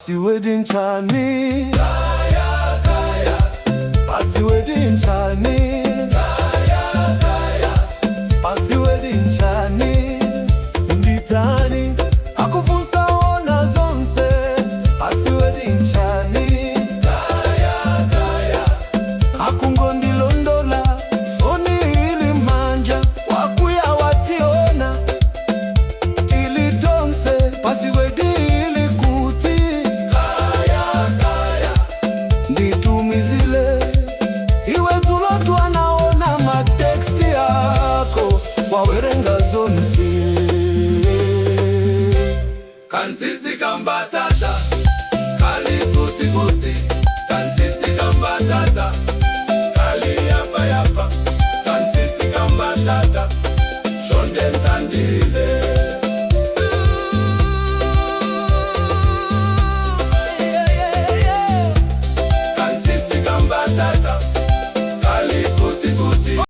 Password nchani? Password nchani? Password nchani? Nditani? Akufunsa ona zonse. Password nchani? Akungondilondola, foni ili manja, wakwiya wationa tili tonse. Password ili kuti? Nditumizile iwe. Dzulo twanaona ma text yako, wawerenga zonse. Kantsitsi kambatata kali kuti kuti, kantsitsi kambatata kali yapa yapa, kantsitsi kambatata, chonde thandize. Kantsitsi kambatata kali kuti kuti.